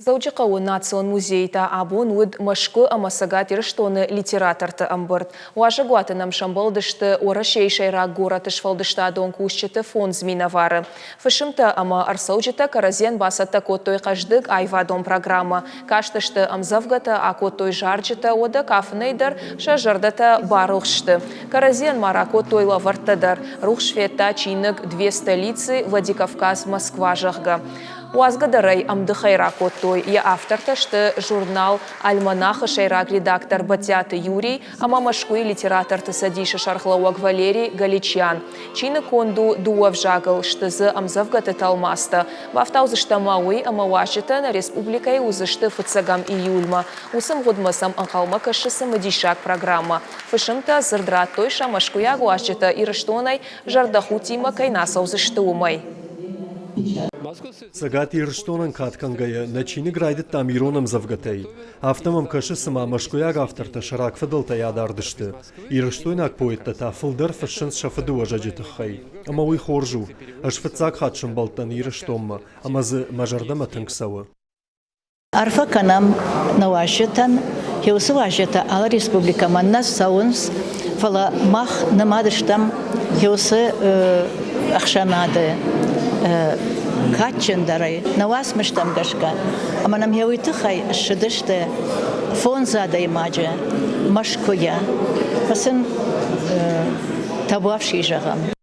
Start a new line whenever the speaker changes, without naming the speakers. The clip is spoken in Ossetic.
Дзӕуджыхъӕуы Национ музейы та абон уыд Мӕскуы ӕмӕ Цӕгат Ирыстоны литераторты ӕмбырд. Уазӕгуаты нӕм сӕмбӕлдысты Уӕрӕсейы сӕйраг горӕты сфӕлдыстадон кусджыты фондз минӕвары. Фысымтӕ ӕмӕ ӕрцӕуджытӕ кӕрӕдзийӕн бацӕттӕ кодтой хъӕздыг аивадон программӕ. Кастысты ӕмдзӕвгӕтӕ, акодтой зарджытӕ, уӕдӕ кафынӕй дӕр сӕ зӕрдӕтӕ барухс сты. Кӕрӕдзийӕн ма ракодтой лӕвӕрттӕ дӕр. Рухс федта чиныг «Две столицы. Владикавказ, Москва», зӕгъгӕ. Уадзгӕ дӕр ӕй ӕмдыхӕй ракодтой. Йӕ автортӕ сты журнал «Альманах»-ы сӕйраг редактор Бӕдтиаты Юрий ӕмӕ Мӕскуыйы литераторты цӕдисы сӕргълӕууӕг Валерий Галичьян. Чиныг конд у дыууӕ взагыл, сты дзы ӕмдзӕвгӕты тӕлмацтӕ. Бафтаудзыстӕм ма уый, ӕмӕ уазджытӕ нӕ республикӕйы уыдзысты фыццӕгӕм июльмӕ. Уыцы мгъуыдмӕ сӕм ӕнхъӕлмӕ кӕсы цымыдисаг программӕ. Фысымтӕ дзырд радтой сӕ мӕскуыйаг уазджытӕ Ирыстонӕй зӕрдӕхудтимӕ кӕй нӕ ацӕудзысты, уымӕй.
Цӕгат Ирыстонӕн кад кӕнгӕйӕ, нӕ чиныг райдыдтам ирон ӕмдзӕвгӕтӕй. Афтӕ мӕм кӕсы, цыма мӕскуыйаг автортӕ сӕ рагфыдӕлтӕй адард сты. Ирыстойнаг поэттӕ та фылдӕр фыссынц сӕ фыдыуӕзӕджы тыххӕй. Ӕмӕ уый хорз у. Ӕз фыццаг хатт сӕмбӕлдтӕн Ирыстонмӕ, ӕмӕ дзы мӕ зӕрдӕмӕ тынг цӕуы.
Арфӕ кӕнӕм нӕ уазджытӕн. Уыцы уазджытӕ алы республикӕмӕ нӕ цӕуынц, фӕлӕ мах нымад стӕм уыцы ӕхсӕнады кадджындӕрӕй, нӕ уацмыстӕм гӕсгӕ. Ӕмӕ нӕм уый тыххӕй ссыдысты фондз адӕймаджы Мӕскуыйӕ. Фӕ сын табуафси зӕгъӕм.